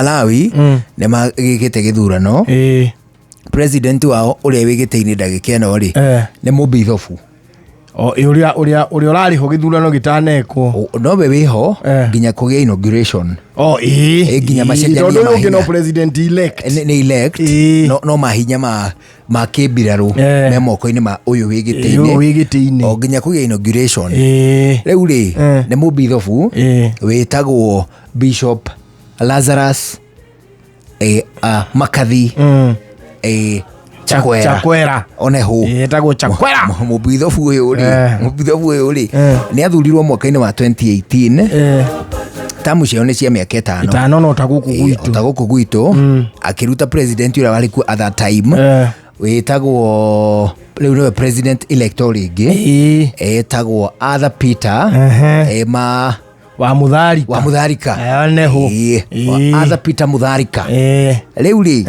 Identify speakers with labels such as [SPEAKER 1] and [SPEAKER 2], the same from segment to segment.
[SPEAKER 1] Malawi nĩ magĩkĩte gĩthurano. President wao ũrĩa wĩ gĩtĩ-inĩ ndagĩka ĩno rĩ, nĩ mũbithobu.
[SPEAKER 2] O ũrĩa ũrarĩho gĩthurano gĩtanekwo.
[SPEAKER 1] Nowe wĩho nginya kũgĩa inauguration.
[SPEAKER 2] O ĩĩ.
[SPEAKER 1] Ĩ, nginya macenjania
[SPEAKER 2] Tondũ ũyũ ũngĩ no
[SPEAKER 1] mahinya.
[SPEAKER 2] president elect.
[SPEAKER 1] Nĩ elect. No mahinya ma kĩmbirarũ me moko-inĩ ma ũyũ wĩ
[SPEAKER 2] Ĩ, ũyũ
[SPEAKER 1] gĩtĩ-inĩ
[SPEAKER 2] wĩ gĩtĩ-inĩ.
[SPEAKER 1] o nginya kũgĩa inauguration. Rĩu rĩ, nĩ mũbithobu wĩtagwo Bishop Lazarus Makathi Chakwera.
[SPEAKER 2] Chakwera.
[SPEAKER 1] Oneho.
[SPEAKER 2] Ĩ, etagwo Chakwera.
[SPEAKER 1] Mũbithobu ũyũ rĩ, mũbithobu ũyũ rĩ, nĩ athurirwo mwaka-inĩ wa 2018. Tamu ciao nĩ cia mĩaka 5.
[SPEAKER 2] 5, no ta gũkũ gwitũ.
[SPEAKER 1] Ta gũkũ gwitũ. Akĩruta president ũrĩa warĩ kuo at that time, wĩtagwo rĩu nĩwe president elect o rĩngĩ, etagwo Arthur Peter ma
[SPEAKER 2] wa Mutharika.
[SPEAKER 1] Wa Mutharika.
[SPEAKER 2] Neho.
[SPEAKER 1] Ĩĩ, wa Arthur Peter Mutharika. Rĩu rĩ,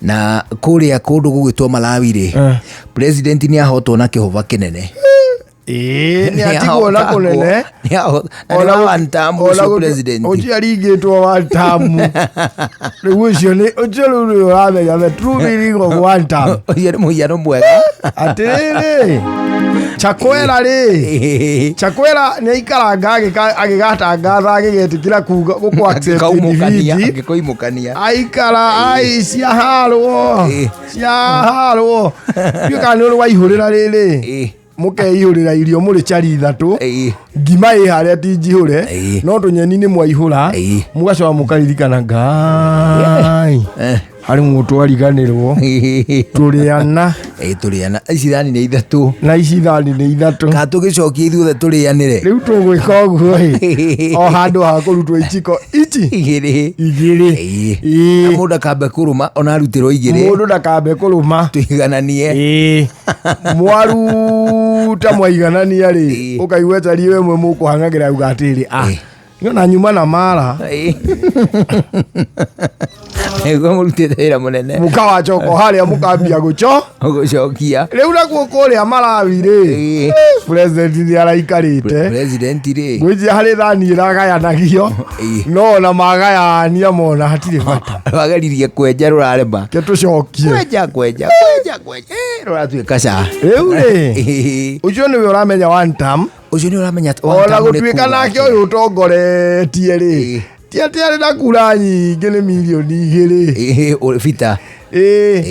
[SPEAKER 1] na kũrĩa kũndũ gũgwĩtwo Malawi rĩ, president nĩ ahotwo na kĩhũba kĩnene.
[SPEAKER 2] Ĩĩ, nĩ atigwo na kũnene.
[SPEAKER 1] Na nĩ wa one term ũcio president.
[SPEAKER 2] Ũcio aringĩtwo one term. Rĩu ũcio nĩ ũcio rĩu nĩ ũramenya the true meaning of one term.
[SPEAKER 1] Ũcio nĩ mũhiano mwega.
[SPEAKER 2] Atĩrĩrĩ, Chakwera rĩ, Chakwera nĩ aikaranga agĩgatangatha agĩgetĩkĩra kuga gũkũ accept
[SPEAKER 1] Agĩkaumũkania,
[SPEAKER 2] defeat.
[SPEAKER 1] agĩkoimũkania.
[SPEAKER 2] Aikara ai ciaharwo, ciaharwo. Ndiũĩ kana nĩ ũrĩ waihũrĩra rĩrĩ. Mũkeihũrĩra irio mũrĩ cari 3. Ngima ĩ harĩa ti njihũre, no tũnyeni nĩ mwaihũra. Mũgacoka mũkaririkana Ngai harĩ mũndũ ariganĩrwo tũrĩana.
[SPEAKER 1] Ĩ, tũrĩana ici thani nĩ 3.
[SPEAKER 2] Na ici thani nĩ 3.
[SPEAKER 1] Ka tũgĩcokie ithuothe tũrĩanĩre.
[SPEAKER 2] Rĩu tũgwĩka ũguo ĩ, o handũ ha kũrutwo iciko ici
[SPEAKER 1] 2.
[SPEAKER 2] 2.
[SPEAKER 1] Na mũndũ akambe kũrũma ona arutĩrwo 2.
[SPEAKER 2] Mũndũ ndakambe kũrũma.
[SPEAKER 1] Tũigananie.
[SPEAKER 2] Mwaruta mwaiganania rĩ, ũkaigua cari ĩmwe mũkũhang'agĩra uga atĩrĩ, nĩona nyuma na mara.
[SPEAKER 1] Nĩguo mũrutĩte wĩra mũnene.
[SPEAKER 2] Mũkawacoka harĩa mũkambia gũco
[SPEAKER 1] gũcokia.
[SPEAKER 2] Rĩu nakuo kũrĩa Malawi rĩ, president nĩ araikarĩte.
[SPEAKER 1] President rĩ,
[SPEAKER 2] ngwĩciria harĩ thani ĩragayanagio, no ona magayania mona hatirĩ bata.
[SPEAKER 1] Wageririe kwenja rũrarema.
[SPEAKER 2] Ke tũcokie.
[SPEAKER 1] Kwenja, kwenja, kwenja, kwenja. Rũratuĩka ca.
[SPEAKER 2] Rĩu rĩ, ũcio nĩwe ũramenya one term.
[SPEAKER 1] Ũcio nĩ ũramenya one
[SPEAKER 2] Ona
[SPEAKER 1] term nĩ
[SPEAKER 2] gũtuĩka
[SPEAKER 1] kuga
[SPEAKER 2] nake
[SPEAKER 1] atĩa.
[SPEAKER 2] ũyũ ũtongoretie rĩ, ti atĩ arĩ na kura nyingĩ, nĩ mirioni 2.
[SPEAKER 1] Bita.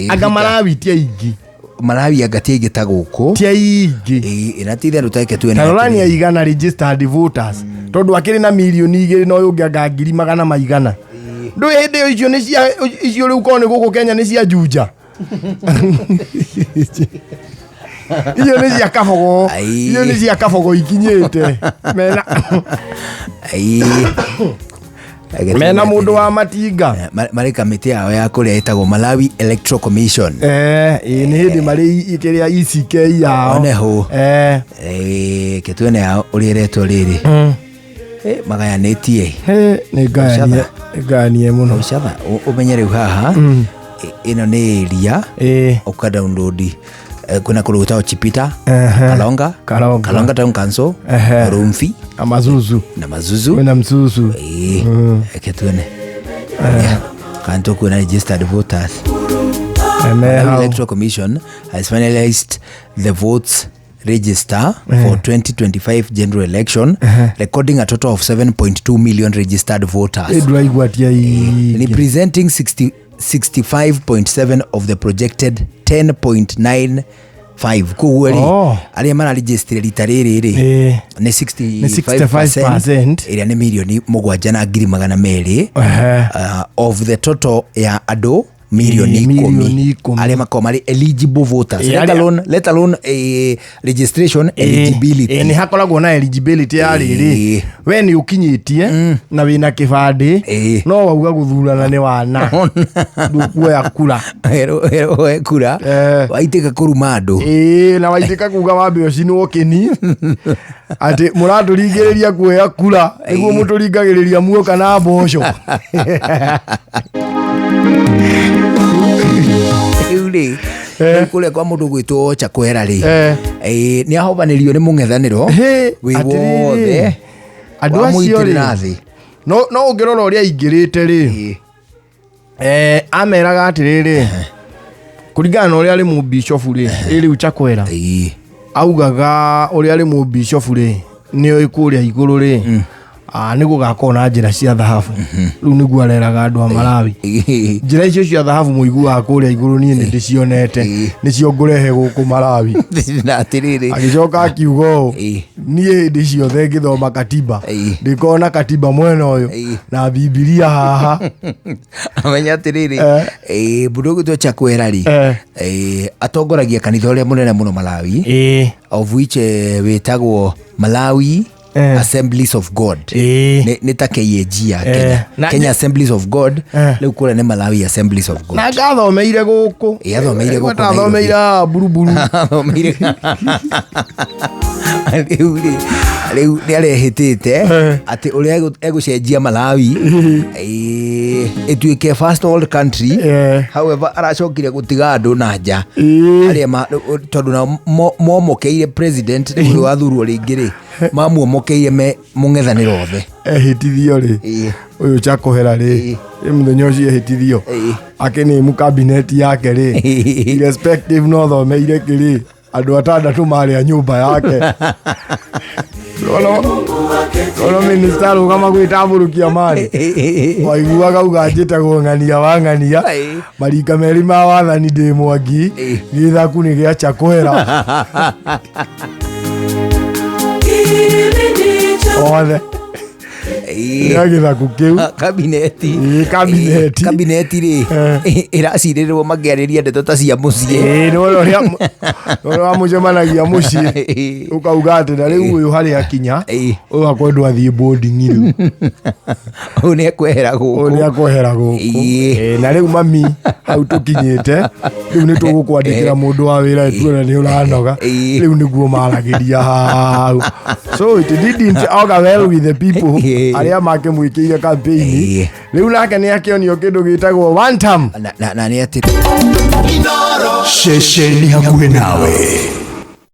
[SPEAKER 2] Anga
[SPEAKER 1] Bita.
[SPEAKER 2] Malawi ti aingĩ.
[SPEAKER 1] Malawi anga ti aingĩ ta gũkũ.
[SPEAKER 2] Ti aingĩ.
[SPEAKER 1] Na ti itherũ tareke tuone
[SPEAKER 2] Ta rora nĩ
[SPEAKER 1] atĩrĩrĩ.
[SPEAKER 2] aigana registered voters, tondũ akĩrĩ na mirioni 2 na ũyũ ũngĩ anga ngiri magana maigana. Ndũĩ hĩndĩ ĩyo icio nĩ cia icio rĩu korwo nĩ gũkũ Kenya nĩ cia Juja. Icio nĩ cia kabogo. Icio nĩ cia kabogo ikinyĩte. Mena mena mũndũ wa matinga.
[SPEAKER 1] Marĩ kamĩtĩ yao ya kũrĩa ĩtagwo Malawi Electoral Commission.
[SPEAKER 2] Ĩ, nĩ hĩndĩ marĩ kĩrĩa ECK yao.
[SPEAKER 1] Oneho. Ke tuone yao ũrĩa ĩretwo rĩrĩ. Magayanĩtie.
[SPEAKER 2] Nĩ ngayanie, nĩ ngayanie mũno.
[SPEAKER 1] Ũcatha, ũmenye rĩu haha, ĩno nĩ area ũka download, kwĩna kũndũ gwĩtagwo Chipita, Kalonga,
[SPEAKER 2] Kalonga.
[SPEAKER 1] Kalonga Town Council, Rumfi
[SPEAKER 2] na Mazuzu.
[SPEAKER 1] Na Mazuzu.
[SPEAKER 2] Kwĩna Mzuzu.
[SPEAKER 1] Reke tuone kana tũkuona registered voters.
[SPEAKER 2] Me
[SPEAKER 1] Malawi
[SPEAKER 2] hau.
[SPEAKER 1] Electoral Commission has finalized the votes register for 2025 general election, recording a total of 7.2 million registered voters,
[SPEAKER 2] Ĩ, ndũraigua ti aingĩ.
[SPEAKER 1] representing 65.7 of the projected 10.95. Koguo rĩ, arĩa mararegister rita rĩrĩ rĩ, nĩ
[SPEAKER 2] Nĩ
[SPEAKER 1] 65%, ĩrĩa nĩ 7,200,000, of the total ya andũ mirioni
[SPEAKER 2] Mirioni
[SPEAKER 1] 10
[SPEAKER 2] 10.
[SPEAKER 1] arĩa makoragwo marĩ eligible voters, let alone registration, eligibility.
[SPEAKER 2] Nĩ hakoragwo na eligibility ya rĩrĩ, we nĩ ũkinyĩtie na wĩna kĩbandĩ, no wauga gũthurana nĩ wana ndũkuoya kura.
[SPEAKER 1] Werwo kura, waitĩka kũruma andũ.
[SPEAKER 2] Ĩĩ, na waitĩka kuga wambe ũcinwo kĩni atĩ mũratũringĩrĩria kuoya kura nĩguo mũtũringagĩrĩria muoka na mboco.
[SPEAKER 1] Rĩu rĩ, rĩu kũrĩa kwa mũndũ gwĩtwo Chakwera rĩ, nĩ ahovanĩrio nĩ mũng'ethanĩro wĩ
[SPEAKER 2] Atĩrĩrĩ,
[SPEAKER 1] wothe
[SPEAKER 2] andũ acio
[SPEAKER 1] wamũitĩrĩra
[SPEAKER 2] rĩ
[SPEAKER 1] thĩ.
[SPEAKER 2] No ũngĩrora ũrĩa aingĩrĩte rĩ, ameraga atĩrĩrĩ, kũringana na ũrĩa arĩ mũbishofu rĩ, ĩ rĩu Chakwera augaga ũrĩa arĩ mũbishofu rĩ, nĩoĩ kũrĩa igũrũ rĩ, nĩ gũgakorwo na njĩra cia thahabu. Rĩu nĩguo areraga andũ a Malawi, njĩra icio cia thahabu mũiguaga kũrĩa igũrũ, niĩ nĩ ndĩcionete, nĩcio ngũrehe gũkũ Malawi.
[SPEAKER 1] Na atĩrĩrĩ,
[SPEAKER 2] Agĩcoka akiuga ũũ, niĩ hĩndĩ ciothe ngĩthoma katiba, ndĩkorwo na katiba mwena ũyũ na Bibilia haha.
[SPEAKER 1] Amenya atĩrĩrĩ, mũndũ ũgwĩtwo Chakwera rĩ, atongoragia kanitha ũrĩa mũnene mũno Malawi, of which wĩtagwo Malawi Assemblies of God. Nĩ ta KAG ya Kenya. Kenya Assemblies of God. Rĩu kũrĩa nĩ Malawi Assemblies of God.
[SPEAKER 2] Na ngathomeire gũkũ.
[SPEAKER 1] Ĩ, athomeire gũkũ.
[SPEAKER 2] Athomeire buruburu.
[SPEAKER 1] Athomeire. Rĩu rĩ, rĩu nĩ arehĩtĩte atĩ ũrĩa egũcenjia Malawi ĩtuĩke first world country. However, aracokire gũtiga andũ na nja arĩa tondũ nao momokeire president rĩu ũyũ wathurwo rĩngĩ rĩ, mamuomokeire me mũng'ethanĩro othe.
[SPEAKER 2] Ehĩtithio rĩ, ũyũ Chakwera rĩ, ĩ mũthenya ũcio ehĩtithio, akĩnĩmu cabinet yake rĩ, irrespective no thomeire kĩrĩ, andũ atandatũ marĩ a nyũmba yake. Ono minista arũgama gwĩtambũrũkia mani, waiguaga uga njĩtagwo ng'ania wa ng'ania, marika merĩ ma wathani ndĩ Mwangi, gĩthaku nĩ gĩa Chakwera othe gĩa gĩthaku kĩu.
[SPEAKER 1] Kabineti.
[SPEAKER 2] Ĩ, kabineti.
[SPEAKER 1] Kabineti rĩ, ĩracirĩrwo makĩarĩria ndeto ta cia mũciĩ.
[SPEAKER 2] Ĩ, nĩwona ũrĩa wamũcemanagia mũciĩ, ũkauga atĩ na rĩu ũyũ harĩa akinya, ũyũ akwendwo athiĩ boarding rĩu.
[SPEAKER 1] Ũyũ nĩ ekwehera
[SPEAKER 2] Ũyũ
[SPEAKER 1] gũkũ.
[SPEAKER 2] nĩ akwehera gũkũ. Ĩ, na rĩu mami, hau tũkinyĩte rĩu nĩ tũgũkwandĩkĩra mũndũ wa wĩra, tuona nĩ ũranoga. Rĩu nĩguo maragĩria hau, so it didn't augur well with the people arĩa makĩmwĩkĩire campaign. Rĩu nake nĩ akĩonio kĩndũ gĩtagwo one term.
[SPEAKER 1] Na nĩ atĩ
[SPEAKER 3] Ceceni hakuhĩ nawe.